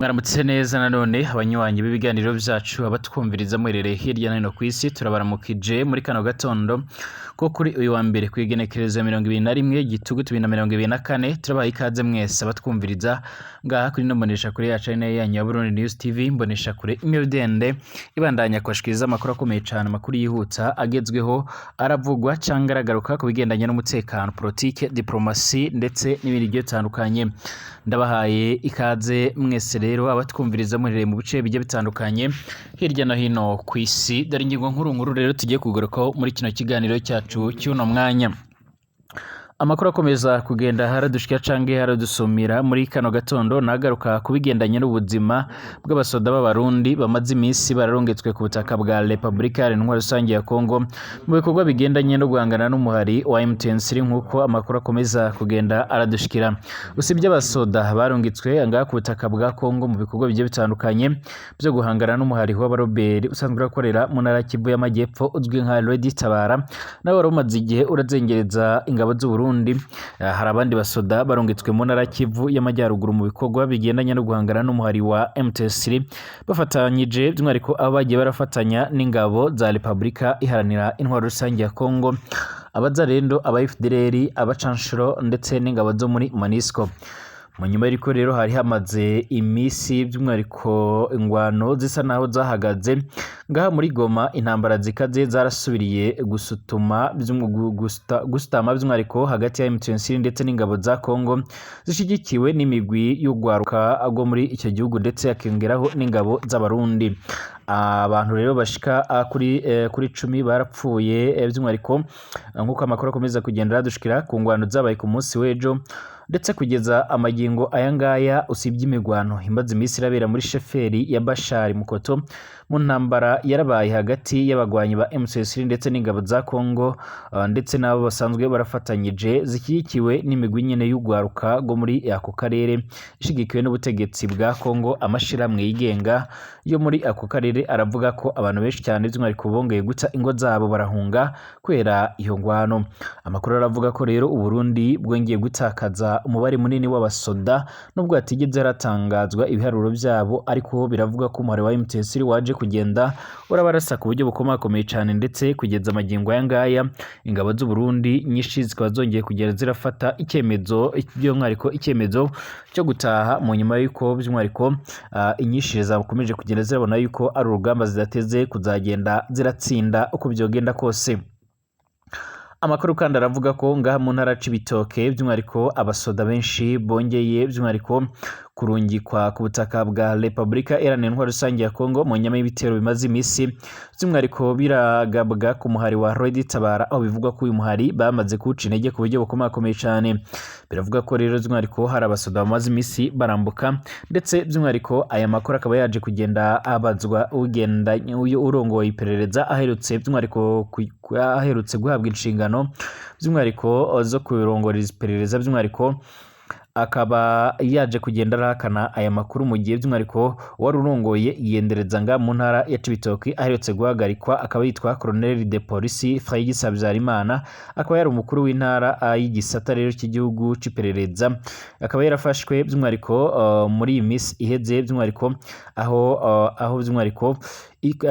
Mwaramutse neza nanone abanywanyi b'ibiganiro vyacu, abatwumviriza muherereye hirya no hino kw'isi, turabaramukije muri kano gatondo ko kuri uyu wa mbere kw'igenekerezo ya 21 Gitugutu 2024. Turabaha ikaze mwese abatwumviriza ngaha kuri ino mbonesha kure yacu, ari nayo yanyu ya Burundi News TV, mbonesha kure imwe rudende ibandanya kubashikiriza amakuru akomeye cane, amakuru yihuta agezweho aravugwa canke aragaruka ku bigendanye n'umutekano, politike, diplomasi ndetse n'ibindi bigiye bitandukanye. Ndabahaye ikaze mwese rero abatwumviriza muherereye mu bice bigiye bitandukanye hirya no hino kw'isi. Dore ingingo nkuru nkuru rero tugiye kugarukaho muri kino kiganiro cyacu cy'uno mwanya. Amakuru akomeza kugenda haradushika canke haradusumira muri kano gatondo nagaruka ku bigendanye n'ubuzima bw'abasoda b'Abarundi bamaze iminsi bararungitswe ku butaka bwa Repubulika Iharanira Intwaro Rusange ya Kongo mu bikorwa bigendanye no guhangana n'umuhari wa M23, nk'uko amakuru akomeza kugenda aradushikira. Usibye abasoda barungitswe ngaha ku butaka bwa Kongo mu bikorwa bigiye bitandukanye byo guhangana n'umuhari w'abaroberi usanzwe urakorera mu ntara ya Kivu y'Amajyepfo uzwi nka Lady Tabara, nawe wari umaze igihe urazengereza ingabo z'u Burundi, hari abandi basoda barungitswe mu ntara ya Kivu y'Amajyaruguru mu bikorwa bigendanye no guhangana n'umuhari wa M23, bafatanyije by'umwihariko abo bagiye barafatanya n'ingabo za Repubulika Iharanira Intwaro Rusange ya Kongo, abazarendo, aba FDLR, abacanshuro ndetse n'ingabo zo muri MONUSCO. Mu nyuma y'uko rero hari hamaze iminsi by'umwihariko ingwano zisa naho zahagaze ngaha muri Goma, intambara zikaze zarasubiriye gusutuma gusutama by'umwihariko hagati ya M23 ndetse n'ingabo za Kongo zishigikiwe n'imigwi y'ugwaruka rwo muri icyo gihugu, ndetse hakiyongeraho n'ingabo z'Abarundi. Abantu rero bashika kuri 10 barapfuye, by'umwihariko nk'uko amakuru akomeza kugenda aradushikira ku ngwano zabaye ku munsi w'ejo ndetse kugeza amagingo aya ngaya. Usibye imigwano imaze iminsi irabera muri sheferi ya Bashari Mukoto mu ntambara yarabaye hagati y'abagwanyi ba M23 ndetse n'ingabo za Kongo, ndetse n'abo basanzwe barafatanyije zishyigikiwe n'imigwi nyene y'ugwaruka rwo muri ako karere ishigikiwe n'ubutegetsi bwa Kongo, amashirahamwe yigenga yo muri ako karere aravuga ko abantu benshi cyane by'umwihariko bongeye guta ingo zabo barahunga kubera iyo ngwano. Amakuru aravuga ko rero Uburundi bwongeye gutakaza umubare munini w'abasoda, nubwo hatigeze haratangazwa ibiharuro byabo, ariko biravuga ko umuhari wa M23 waje kugenda urabarasa ku buryo bukomakomeye cyane, ndetse kugeza amagingo aya ngaya ingabo z'u Burundi nyinshi zikaba zongeye kugenda zirafata icyemezo, by'umwihariko icyemezo cyo gutaha, mu nyuma y'uko by'umwihariko inyinshi zakomeje kugenda zirabona yuko ari urugamba zidateze kuzagenda ziratsinda uko byogenda kose. Amakuru kandi aravuga ko ngaha mu ntara Cibitoke by'umwihariko abasoda benshi bongeye by'umwihariko kurungikwa ku butaka bwa Repubulika Iharanira Intwaro Rusange ya Kongo mu nyama y'ibitero bimaze iminsi by'umwihariko biragabwa ku muhari wa Red Tabara, aho bivugwa ko uyu muhari bamaze kuwuca intege ku buryo bukomakomeye cyane. Biravuga ko rero by'umwihariko hari abasoda bamaze iminsi barambuka, ndetse by'umwihariko aya makuru akaba yaje kugenda abazwa ugenda uyu urongoye iperereza aherutse by'umwihariko aherutse guhabwa inshingano by'umwihariko zo kurongora iperereza, by'umwihariko akaba yaje kugenda arahakana aya makuru, mu gihe by'umwihariko wari urongoye iyendereza nga mu ntara ya Cibitoke aherutse guhagarikwa akaba yitwa Colonel de Police Fayigis Habyarimana, akaba yari umukuru w'intara y'igisata rero cy'igihugu c'iperereza, akaba yarafashwe by'umwihariko muri iyi minsi iheze, by'umwihariko aho by'umwihariko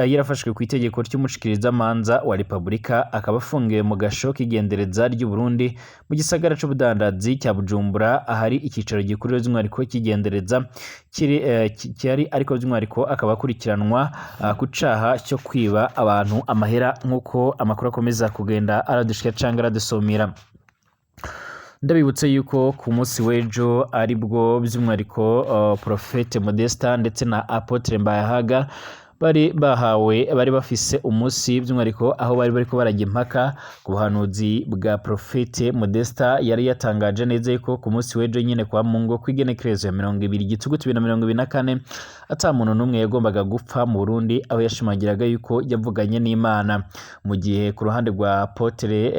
yarafashwe ku itegeko ry'umushikirizamanza wa Repubulika, akaba afungiwe mu gasho k'igendereza ry'u Burundi mu gisagara c'ubudandazi cya Bujumbura, ahari icyicaro gikuru by'umwihariko cy'igendereza kiri cyari, ariko by'umwihariko akaba akurikiranwa ku caha cyo kwiba abantu amahera, nk'uko amakuru akomeza kugenda aradushika canke aradusumira. Ndabibutse yuko ku munsi w'ejo aribwo by'umwihariko Prophète Modesta ndetse na Apotre Mbayahaga bari bahawe, bari bafise umunsi by'umwihariko aho bari bariko barajya impaka ku buhanuzi bwa Prophète Modesta. Yari yatangaje neza yuko ku munsi w'ejo nyine kwa Mungu kw'igenekerezo ya 20 Gitugutu 2024 ata muntu n'umwe yagombaga gupfa mu Burundi, aho yashimangiraga yuko yavuganye n'Imana, mu gihe ku ruhande rwa Apotre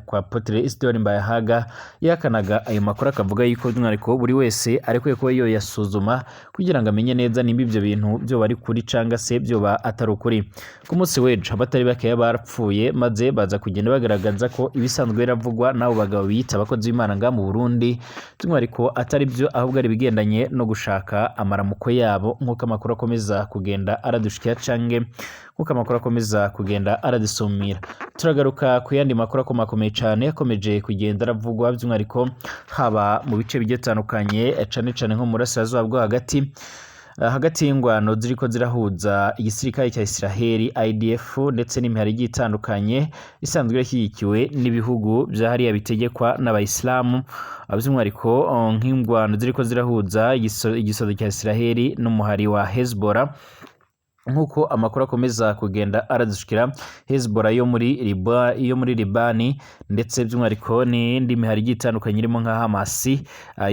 kwa Apotre Isidore Mbayahaga yahakanaga ayo makuru, akavuga yuko by'umwihariko buri wese arekwiye kuba yoyasuzuma kugira ngo amenye neza nimba ibyo bintu byo bari kuri canga se. se vyoba atari ukuri. Ku munsi w'ejo abatari bakeya barapfuye, maze baza kugenda bagaragaza ko ibisanzwe biravugwa n'abo bagabo biyita abakozi b'Imana ngaha mu Burundi by'umwihariko atari byo, ahubwo ari ibigendanye no gushaka amaramuko yabo, nk'uko amakuru akomeza kugenda aradushikira canke nk'uko amakuru akomeza kugenda aradusumira. Turagaruka ku yandi makuru akomakomeye cane yakomeje kugenda aravugwa, by'umwihariko haba mu bice bigiye bitandukanye, cane cane nko mu burasirazuba bwo hagati, hagati y'ingwano ziriko zirahuza igisirikare cya Israheli IDF ndetse n'imihari igiye itandukanye isanzwe irashyigikiwe n'ibihugu vya hariya bitegekwa n'abayisilamu, by'umwihariko nk'ingwano ziriko zirahuza igisodo cya Israheli n'umuhari wa Hezbollah. Nk'uko amakuru akomeza kugenda aradushikira, Hezbollah yo muri Libani, ndetse by'umwihariko n'indi mihari igiye itandukanye irimo nka Hamas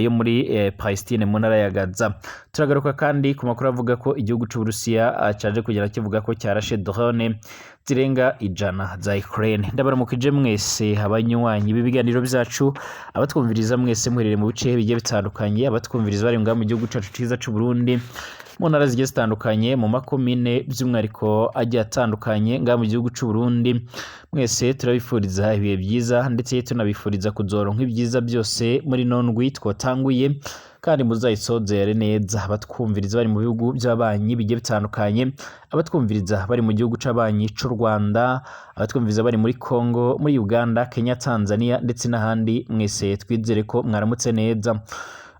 yo muri Palestine mu ntara ya Gaza. Turagaruka kandi ku makuru avuga ko igihugu c'Uburusiya caje kugera kivuga ko cyarashe drone zirenga 100 za Ukraine. Ndabaramukije mwese abanywanyi b'ibiganiro byacu, abatwumviriza mwese muherereye mu bice bigiye bitandukanye, abatwumviriza bari ngaha mu gihugu cacu ciza c'u Burundi, mu ntara zigiye zitandukanye, mu makomine by'umwihariko agiye atandukanye ngaha mu gihugu c'u Burundi. Mwese turabifuriza ibihe byiza, ndetse tunabifuriza kuzoronka ibyiza byose muri ino ndwi twatanguye, kandi muzayisozere neza. Abatwumviriza bari mu bihugu by'abanyi bigiye bitandukanye, abatwumviriza bari mu gihugu c'abanyi c'u Rwanda, abatwumviriza bari muri Congo, muri Uganda, Kenya, Tanzania ndetse n'ahandi, mwese twizere ko mwaramutse neza.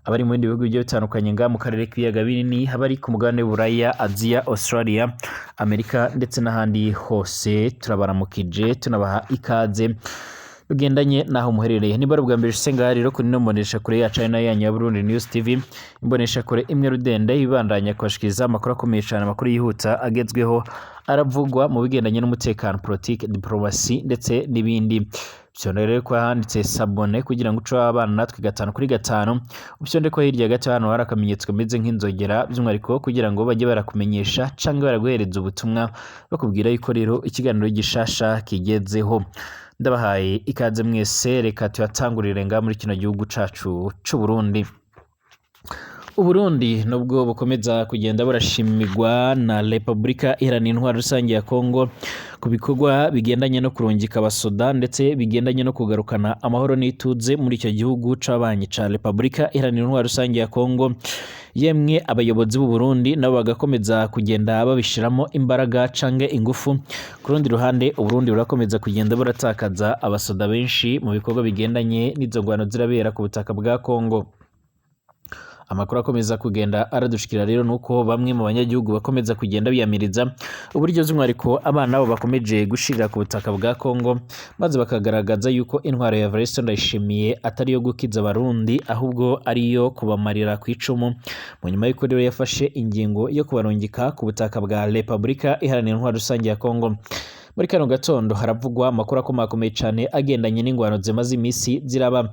Abari mu bindi bihugu bigiye bitandukanye ngaha mu karere k'ibiyaga binini, abari ku mugabane w'Uburaya, Aziya, Australia, Amerika ndetse n'ahandi hose, turabaramukije tunabaha ikaze bigendanye n'aho muherereye. Niba ari ubwa mbere ushitse ngaha rero kuri ino mboneshakure yacu ari nayo yanyu ya Burundi News TV, imboneshakure imwe rudende ibandanya kubashikiriza amakuru akomeye cane, amakuru yihuta agezweho aravugwa mu bigendanye n'umutekano, politike, diplomasi ndetse n'ibindi. Vyonde rero ko handitse s'abonner kugira ngo uce wabana natwe gatanu kuri gatanu, upyonde ko hirya gato hano hari akamenyetso kameze nk'inzogera, by'umwihariko kugira ngo bajye barakumenyesha canke baraguhereza ubutumwa bakubwira yuko rero ikiganiro gishasha kigezeho. Ndabahaye ikaze mwese, reka tuyatangurire ngaha muri kino gihugu cacu c'u Burundi. Uburundi nubwo bukomeza kugenda burashimirwa na Repubulika Iharanira Intwaro Rusange ya Kongo ku bikorwa bigendanye no kurungika abasoda ndetse bigendanye no kugarukana amahoro n'ituze muri icyo gihugu c'abanyi ca Repubulika Iharanira Intwaro Rusange ya Kongo, yemwe abayobozi b'u Burundi nabo bagakomeza kugenda babishiramo imbaraga canke ingufu. Ku rundi ruhande, Uburundi burakomeza kugenda buratakaza abasoda benshi mu bikorwa bigendanye n'izo ngwano zirabera ku butaka bwa Kongo. Amakuru akomeza kugenda aradushikira rero nuko bamwe mu banyagihugu bakomeza kugenda biyamiriza uburyo by'umwihariko abana babo bakomeje gushirira ku butaka bwa Kongo, maze bakagaragaza yuko intwaro ya Evariste Ndayishimiye atari iyo gukiza abarundi, ahubwo ari iyo kubamarira ku icumu, mu nyuma y'uko rero yafashe ingingo yo kubarungika ku butaka bwa Repubulika Iharanira Intwaro Rusange ya Kongo. Muri kano gatondo haravugwa amakuru akomakomeye cane agendanye n'ingwano zimaze imisi ziraba.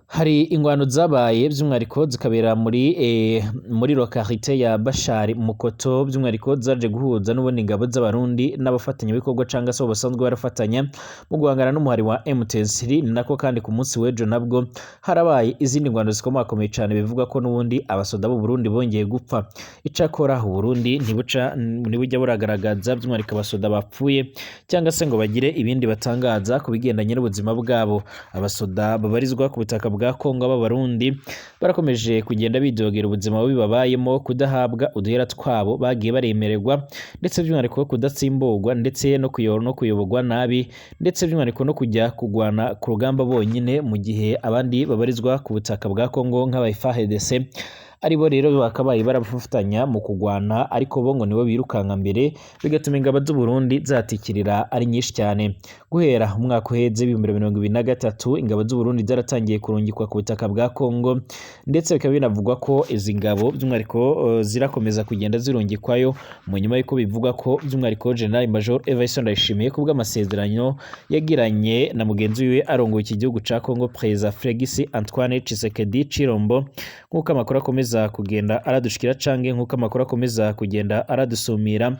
Hari ingwano zabaye by'umwihariko zikabera muri localité ya Bashari Mukoto, by'umwihariko zaje guhuza n'ubundi ingabo z'abarundi n'abafatanyabikorwa cangwa se abo basanzwe barafatanya mu guhangana n'umuhari wa M23. Ni nako kandi ku munsi w'ejo nabwo harabaye izindi ngwano zikomakomeye cane, bivuga ko n'ubundi abasoda b'u Burundi bongeye gupfa. Icakora u Burundi ntibuca ntibujya buragaragaza by'umwihariko abasoda bapfuye cyangwa se ngo bagire ibindi batangaza ku bigendanye n'ubuzima bwabo. Abasoda babarizwa ku butaka bwa Kongo b'abarundi barakomeje kugenda bidogera ubuzima bubi babayemo, kudahabwa uduhera twabo bagiye baremererwa, ndetse by'umwihariko kudatsimburwa, ndetse no kuyoborwa nabi, ndetse by'umwihariko no kujya kugwana ku rugamba bonyine, mu gihe abandi babarizwa ku butaka bwa Kongo nk'aba FARDC aribo rero bakabaye barafatanya mu kugwana, ariko bo ngo nibo birukanka mbere, bigatuma ingabo z'u Burundi zatikirira ari nyinshi cyane. Guhera umwaka uheze 2023, ingabo z'u Burundi zaratangiye kurungikwa ku butaka bwa Kongo, ndetse bikaba binavugwa ko izi ngabo by'umwihariko zirakomeza kugenda zirungikwayo, mu nyuma y'uko bivugwa ko by'umwihariko General Major Evariste Ndayishimiye ku bw'amasezerano yagiranye na mugenzi wiwe arongoye iki gihugu ca Kongo, Perezida Felix Antoine Tshisekedi Tshilombo, nk'uko amakuru akomeza kugenda aradushikira canke nk'uko amakuru akomeza kugenda aradusumira.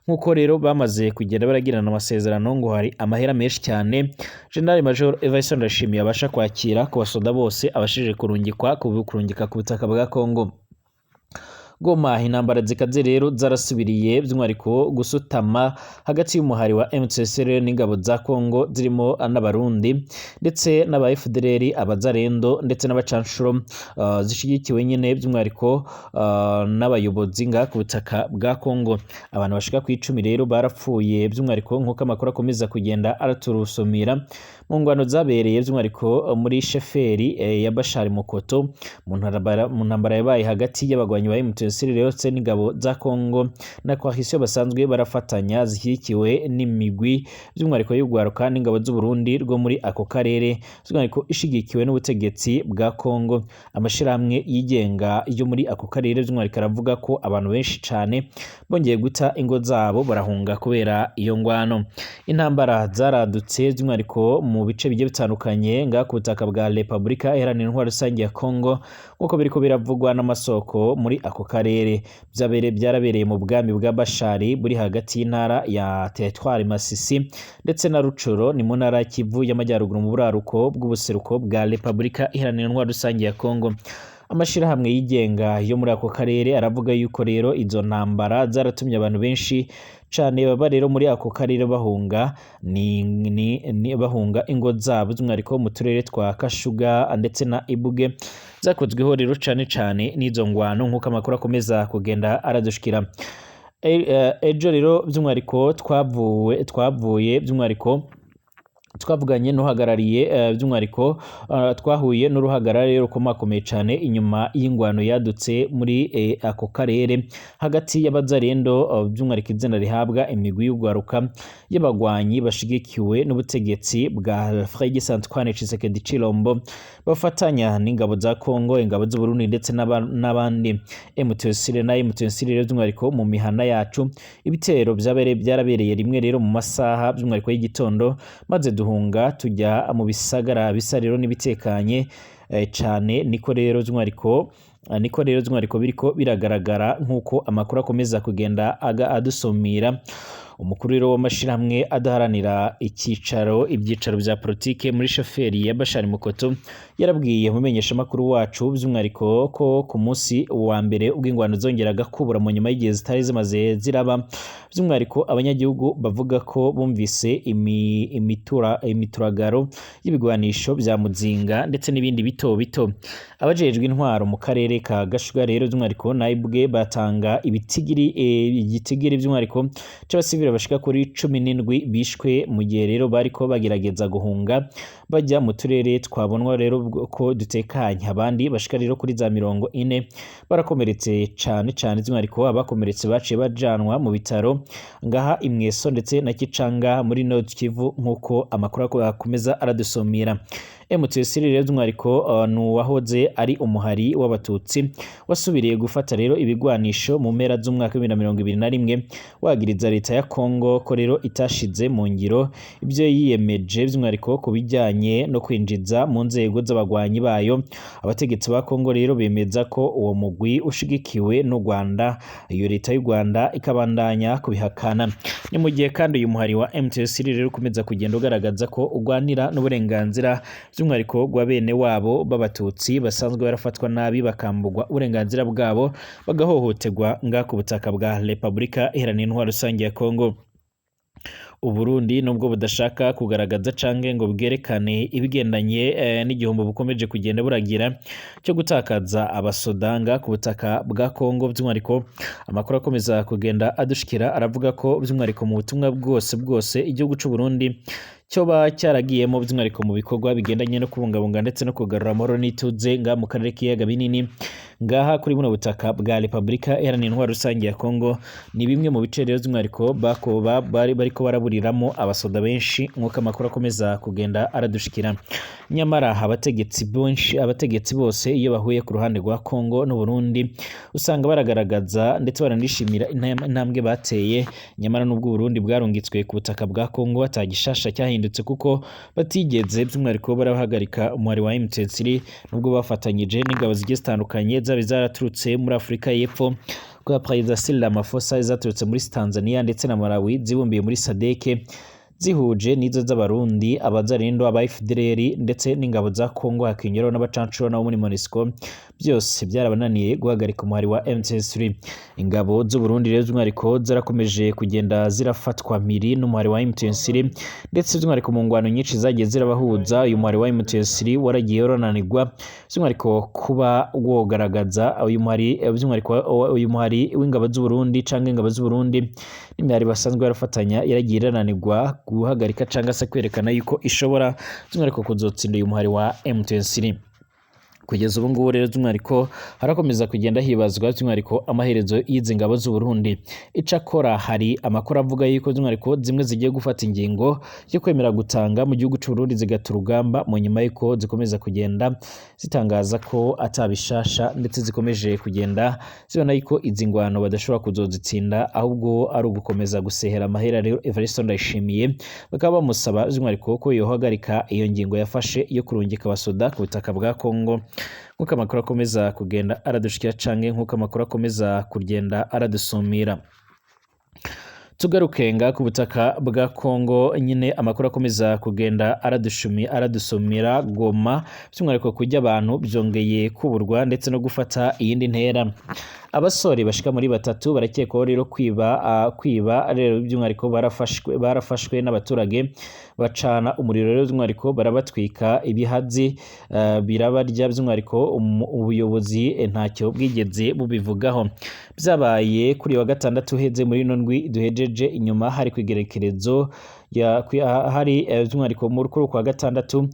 Nk'uko rero bamaze kugenda baragirana amasezerano, ngo hari amahera menshi cyane General Major Evariste Ndayishimiye abasha kwakira ku basoda bose abashije kurungikwa kurungika ku butaka bwa Kongo. Goma intambara zikaze rero zarasubiriye by'umwihariko gusutama hagati y'umuhari wa M23 rero n'ingabo za Congo zirimo n'abarundi ndetse n'aba FDLR, abazarendo ndetse n'abacanshuro zishigikiwe nyene by'umwihariko n'abayobozi nga ku butaka bwa Congo. Abantu bashika ku 10 rero barapfuye by'umwihariko nk'uko amakuru akomeza kugenda araturusumira mu ngwano zabereye by'umwihariko muri sheferi ya Bashari Mukoto mu ntambara yabaye hagati y'abagwanyi ba M23 rero ndetse n'ingabo za Congo na coalition basanzwe barafatanya zishyigikiwe n'imigwi by'umwihariko y'ugwaruka n'ingabo z'u Burundi rwo muri ako karere, by'umwihariko ishigikiwe n'ubutegetsi bwa Congo. Amashirahamwe yigenga yo muri ako karere by'umwihariko aravuga ko abantu benshi cane bongeye guta ingo zabo barahunga kubera iyo ngwano. Intambara zaradutse by'umwihariko mu bice bigiye bitandukanye ngaha ku butaka bwa Repubulika Iharanira Intwaro Rusange ya Congo, nk'uko biriko biravugwa n'amasoko muri ako karere. Byarabereye mu bwami bwa Bashari buri hagati y'intara ya Teritwari Masisi ndetse na Rucuro, ni mu ntara ya Kivu y'Amajyaruguru mu buraruko bw'ubuseruko bwa Repubulika Iharanira Intwaro Rusange ya Congo. Amashirahamwe yigenga yo muri ako karere aravuga yuko rero izo ntambara zaratumye abantu benshi cane baba rero muri ako karere bahunga ni bahunga ingo zabo, by'umwihariko mu turere twa Kashuga ndetse na Ibuge zakozweho rero cane cane n'izo ngwano, nk'uko amakuru akomeza kugenda aradushikira. Ejo rero by'umwihariko twavuye by'umwihariko twavuganye n'uhagarariye by'umwihariko twahuye n'uruhagarare rukomakomeye cane inyuma y'ingwano yadutse muri ako karere hagati y'abazarendo, by'umwihariko izina rihabwa imigwi y'ugwaruka y'abagwanyi bashigikiwe n'ubutegetsi bwa Félix Antoine Tshisekedi Tshilombo bafatanya n'ingabo za Congo, ingabo z'u Burundi ndetse n'abandi. M23 na M23 rero by'umwihariko mu mihana yacu ibitero byarabereye rimwe rero mu masaha by'umwihariko y'igitondo, maze duhunga tujya mu bisagara bisa rero n'ibitekanye cane. Niko rero by'umwihariko biriko biragaragara nk'uko amakuru akomeza kugenda aga adusumira. Umukuru rero w'amashirahamwe adaharanira ibyicaro bya politike muri shoferi ya Bashari Mukoto yarabwiye umumenyeshamakuru wacu by'umwihariko ko ku munsi wa mbere ubwo ingwano zongeraga kubura mu nyuma y'igihe zitari zimaze ziraba, by'umwihariko abanyagihugu bavuga ko bumvise imituragaro y'ibigwanisho bya muzinga ndetse n'ibindi bito bito. Abajejwe intwaro mu karere ka Gashuga rero by'umwihariko naibwe batanga igitigiri by'umwihariko c'abasivile bashika kuri 17 bishwe mu gihe rero bariko bagerageza guhunga bajya mu turere twabonwa rero ko dutekanye. Abandi bashika rero kuri za 40 barakomeretse cane cane, by'umwihariko abakomeretse baciye bajanwa mu bitaro ngaha Imweso ndetse na Kicanga muri Nord Kivu, nk'uko amakuru akomeza aradusomera. M23 rero by'umwihariko ni uwahoze ari umuhari w'abatutsi wasubiriye gufata rero ibigwanisho mu mpera z'umwaka wa 2021, wagiriza leta ya Congo ko rero itashize mu ngiro ibyo yiyemeje by'umwihariko ku bijyanye no kwinjiza mu nzego z'abagwanyi bayo. Abategetsi ba Congo rero bemeza ko uwo mugwi ushigikiwe n'u Rwanda, iyo leta y'u Rwanda ikabandanya kubihakana. Ni mu gihe kandi uyu muhari wa M23 rero ukomeza kugenda ugaragaza ko ugwanira n'uburenganzira by'umwihariko rwa bene wabo b'abatutsi basanzwe barafatwa nabi, bakambugwa uburenganzira bwabo, bagahohoterwa nga ku butaka bwa Repubulika Iharanira Intwaro Rusange ya Congo. Uburundi nubwo budashaka kugaragaza canke ngo bwerekane ibigendanye n'igihombo bukomeje kugenda buragira cyo gutakaza abasodanga ku butaka bwa Congo, by'umwihariko amakuru akomeza kugenda adushikira aravuga ko by'umwihariko mu butumwa bwose bwose igihugu c'u Burundi cyoba cyaragiyemo by'umwihariko mu bikorwa bigendanye no kubungabunga ndetse no kugarura amahoro n'ituze nga mu karere k'ibiyaga binini ngaha kuri buno butaka bwa Repubulika Iharanira Intwaro Rusange ya Congo. Ni bimwe mu bice rero by'umwihariko bariko baraburiramo abasoda benshi nk'uko amakuru akomeza kugenda aradushikira. Nyamara abategetsi bose iyo bahuye ku ruhande rwa Congo n'u Burundi usanga baragaragaza ndetse baranishimira intambwe bateye. Nyamara nubwo Burundi bwarungitswe ku butaka bwa Congo atagishasha cyahindutse, kuko batigeze by'umwihariko barahagarika umuhari wa M23 nubwo bafatanyije n'ingabo zigiye zitandukanye zabe zaraturutse muri Afurika y'Epfo kwa Perezida Cyril Ramaphosa, zaturutse muri Tanzania ndetse na Malawi zibumbiye muri SADC. Zihuje n'izo z'Abarundi, Abazarindo, aba FDLR ndetse n'ingabo za Kongo, hakiyongeraho n'abacancuro nabo muri MONUSCO, byose byarabananiye guhagarika umuhari wa M23. Ingabo z'u Burundi rero by'umwihariko zarakomeje kugenda zirafatwa mpiri n'umuhari wa M23, ndetse by'umwihariko mu ngwano nyinshi zagiye zirabahuza, uyu muhari wa M23 waragiye urananirwa by'umwihariko kuba wogaragaza uyu muhari, by'umwihariko uyu muhari w'ingabo z'u Burundi canke ingabo z'u Burundi n'imihari basanzwe barafatanya, yaragiye irananirwa guhagarika cyangwa se kwerekana yuko ishobora by'umwihariko kuzotsinda uyu muhari wa M23. Kugeza ubu ngubu rero by'umwihariko harakomeza kugenda hibazwa by'umwihariko amaherezo y'izi ngabo z'u Burundi. Icakora hari amakuru avuga yuko by'umwihariko zimwe zigiye gufata ingingo yo kwemera gutanga mu gihugu cy'u Burundi, zigata urugamba mu nyuma y'uko zikomeza kugenda zitangaza ko atabishasha, ndetse zikomeje kugenda zibona yuko izi ngwano badashobora kuzozitsinda, ahubwo ari ugukomeza gusehera amahera. Rero Evariste Ndayishimiye bakaba bamusaba by'umwihariko ko yohagarika iyo ngingo yafashe yo kurungika abasoda ku butaka bwa Kongo, nk'uko amakuru akomeza kugenda aradushikira canke nk'uko amakuru akomeza kugenda aradusumira. Tugaruke nga ku butaka bwa Kongo nyine, amakuru akomeza kugenda aradusumira Goma, by'umwihariko kujya abantu byongeye kuburwa ndetse no gufata iyindi ntera. Abasore bashika muri batatu barakekwaho rero kwiba rero by'umwihariko barafashwe n'abaturage, bacana umuriro rero by'umwihariko barabatwika ibihazi, birabarya. By'umwihariko ubuyobozi ntacyo bwigeze bubivugaho. Byabaye kuri wa gatandatu uheze muri ino ndwi duhejeje inyuma, hari kwigerekerezo ya hari by'umwihariko muri kuri kwa gatandatu,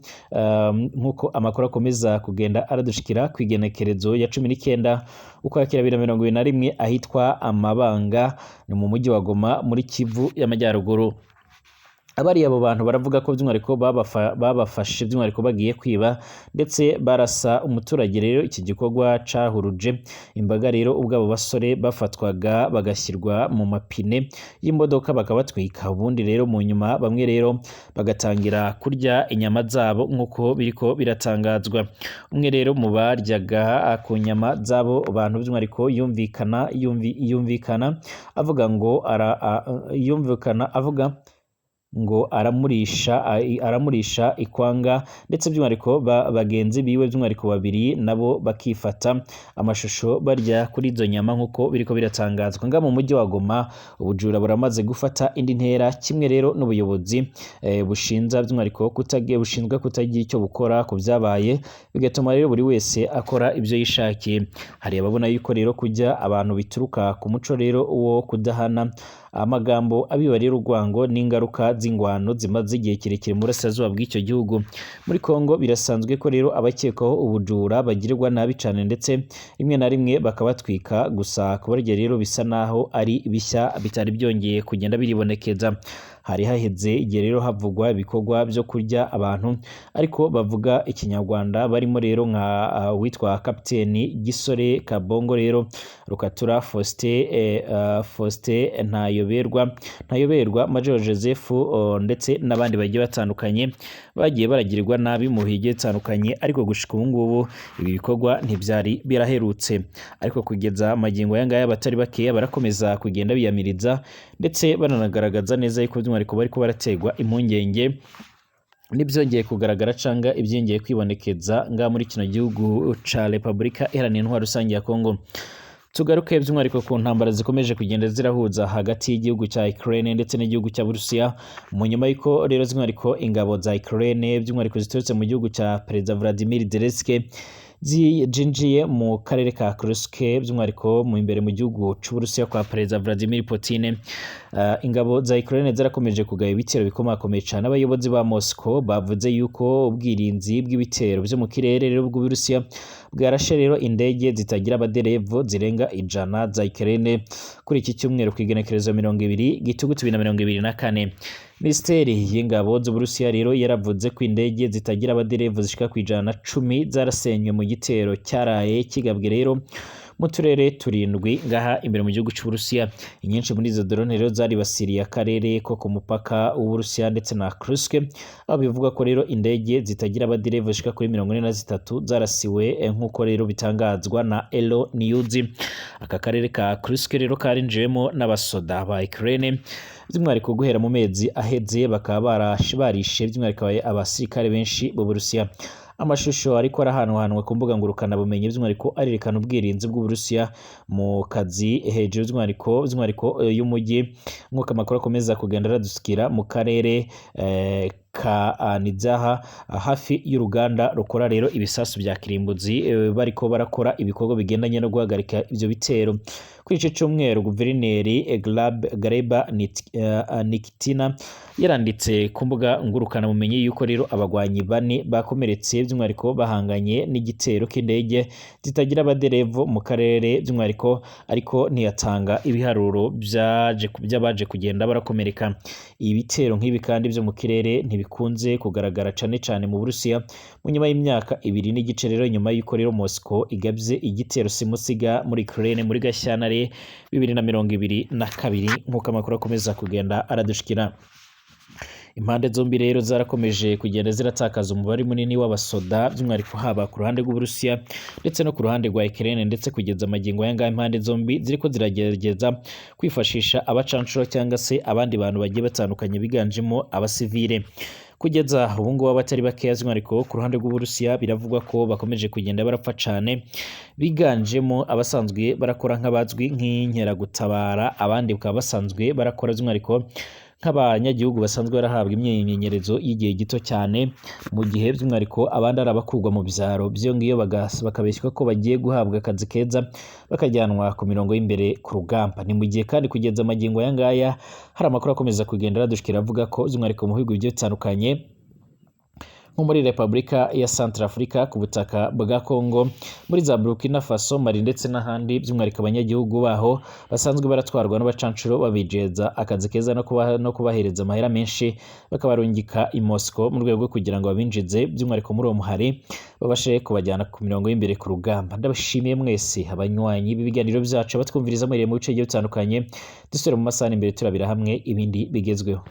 nk'uko amakuru akomeza kugenda aradushikira, ku igenekerezo ya 19 Ukwakira 2021, ahitwa Amabanga, ni mu mujyi wa Goma muri Kivu y'Amajyaruguru. Abari abo bantu baravuga ko by'umwihariko babafashe by'umwihariko bagiye kwiba, ndetse barasa umuturage. Rero iki gikorwa cahuruje imbaga rero ubwo abo basore bafatwaga bagashyirwa mu mapine y'imodoka bakabatwika, ubundi rero mu nyuma bamwe rero bagatangira kurya inyama zabo nk'uko biriko biratangazwa. Umwe rero mu baryaga ku nyama z'abo bantu by'umwihariko yumvikana avuga ngo yumvikana avuga ngo aramurisha ikwanga, ndetse by'umwihariko bagenzi biwe by'umwihariko babiri nabo bakifata amashusho barya kuri izo nyama, nk'uko biriko biratangazwa. Nga mu mujyi wa Goma ubujura buramaze gufata indi ntera, kimwe rero n'ubuyobozi bushinza by'umwihariko bushinzwe kutagira icyo bukora ku byabaye, bigatuma rero buri wese akora ibyo yishakiye. Hari ababona yuko rero kujya abantu bituruka ku muco rero wo kudahana, amagambo abiba rero urwango n'ingaruka z'ingwano zimaze igihe kirekire mu burasirazuba bw'icyo gihugu. Muri Kongo birasanzwe ko rero abakekwaho ubujura bagirirwa nabi cyane, ndetse rimwe na rimwe bakabatwika, gusa kubarya rero bisa naho ari bishya bitari byongeye kugenda biribonekeza. Hari haheze igihe rero havugwa ibikorwa byo kurya abantu ariko bavuga Ikinyarwanda, barimo rero nka witwa Kapiteni Gisore Kabongo rero Rukatura Faustin, Faustin Ntayoberwa, Major Joseph, ndetse n'abandi bagiye batandukanye bagiye baragirirwa nabi mu bihe bitandukanye, ariko gushika ubu ngubu ibi bikorwa ntibyari biraherutse. Ariko kugeza magingo aya ngaya abatari bakeya barakomeza kugenda biyamiriza, ndetse bananagaragaza neza yuko by'umwihariko bariko barategwa impungenge n'ibyongeye kugaragara canga ibyongeye kwibonekeza nga muri kino gihugu ca Repubulika Iharanira Intwaro Rusange ya Kongo. Tugaruke by'umwihariko ku ntambara zikomeje kugenda zirahuza hagati y'igihugu cya Ukraine ndetse n'igihugu cya Burusiya, mu nyuma y'uko rero by'umwihariko ingabo za Ukraine by'umwihariko ziturutse mu gihugu cya Perezida Vladimir Zelensky zinjiye mu karere ka Kursk, by'umwihariko mu imbere mu gihugu c'Uburusiya kwa Perezida Vladimir Putin. Ingabo za Ukraine zarakomeje kugaba ibitero bikomakomeye cyane. Abayobozi ba Moscow bavuze yuko ubwirinzi bw'ibitero byo mu kirere rero bw'Uburusiya bwarashe rero indege zitagira abaderevu zirenga 100 za Ukraine kuri iki cyumweru ku igenekerezo 20 Gitugutu 2024. Minisiteri y'ingabo z'Uburusiya rero yaravuze ko indege zitagira abaderevu zishika ku 110 zarasenywe mu gitero cyaraye kigabwe rero mu turere 7 ngaha imbere mu gihugu c'Uburusiya. Inyinshi muri izo drone rero zaribasiriye akarere ko ku mupaka w'Uburusiya ndetse na Kursk, aho bivugwa ko rero indege zitagira abadereva zishika kuri 43 zarasiwe, nk'uko rero bitangazwa na Elo News. Aka karere ka Kursk rero karinjiwemo n'abasoda ba Ukraine, by'umwihariko guhera mu mezi aheze, bakaba barishe by'umwihariko abasirikare benshi b'Uburusiya. Amashusho ariko arahanwahanwa ku mbuga ngurukana bumenyi by'umwihariko arerekana ubwirinzi bw'Uburusiya mu kazi hejuru by'umwihariko y'umujyi, nk'uko amakuru akomeza kugenda aradusukira mu karere ka Nidzaha, hafi y'uruganda rukora rero ibisasu bya kirimbuzi, bariko barakora ibikorwa bigendanye no guhagarika ivyo bitero. Kuri ico cyumweru, guverineri Gleba Nikitina yaranditse ku mbuga ngurukana bumenyi yuko rero abagwanyi bane bakomeretse, by'umwihariko bahanganye n'igitero k'indege zitagira abaderevu mu karere by'umwihariko, ariko ntiyatanga ibiharuro by'abaje kugenda barakomereka. Ibitero nk'ibi kandi byo mu kirere ntibikunze kugaragara cane cane mu Burusiya. Mu nyuma y'imyaka 2.5 rero, nyuma y'uko rero Moscow igabye igitero simusiga muri Ukraine muri Gashyantare 2022, nk'uko amakuru akomeza kugenda aradushikira. Impande zombi rero zarakomeje kugenda ziratakaza umubare munini w'abasoda, by'umwihariko haba ku ruhande rw'Uburusiya ndetse no ku ruhande rwa Ukraine, ndetse kugeza amagingo aya ngaya impande zombi ziriko ziragerageza kwifashisha abacanshuro cyangwa se abandi bantu bagiye batandukanye biganjemo abasivile. Kugeza ubu ngubu abatari bakeya, by'umwihariko ku ruhande rw'Uburusiya, biravugwa ko bakomeje kugenda barapfa cane, biganjemo abasanzwe barakora nk'abazwi nk'inkeragutabara, abandi bakaba basanzwe barakora by'umwihariko nk'abanyagihugu basanzwe barahabwa imyimenyerezo y'igihe gito cyane, mu gihe by'umwihariko abandi ari abakurwa mu byaro byo ngiyo bakabeshywa ko bagiye guhabwa akazi keza, bakajyanwa ku mirongo y'imbere ku rugamba. Ni mu gihe kandi kugeza amagingo aya ngaya hari amakuru akomeza kugenda aradushikira avuga ko by'umwihariko mu bihugu bigiye bitandukanye, nko muri Repubulika ya Centrafrica, ku butaka bwa Congo, muri za Burkina Faso, Mali ndetse n'ahandi, by'umwihariko abanyagihugu baho basanzwe baratwarwa n'abacanshuro babijeza akazi keza no kubahereza amahera menshi, bakabarungika i Moscow mu rwego rwo kugira ngo babinjize by'umwihariko muri uwo muhari, babashe kubajyana ku mirongo y'imbere ku rugamba. Ndabashimiye mwese abanywanyi b'ibiganiro byacu, batwumviriza muhereye mu bice bigiye bitandukanye. Dusubire mu masaha imbere turabira hamwe ibindi bigezweho.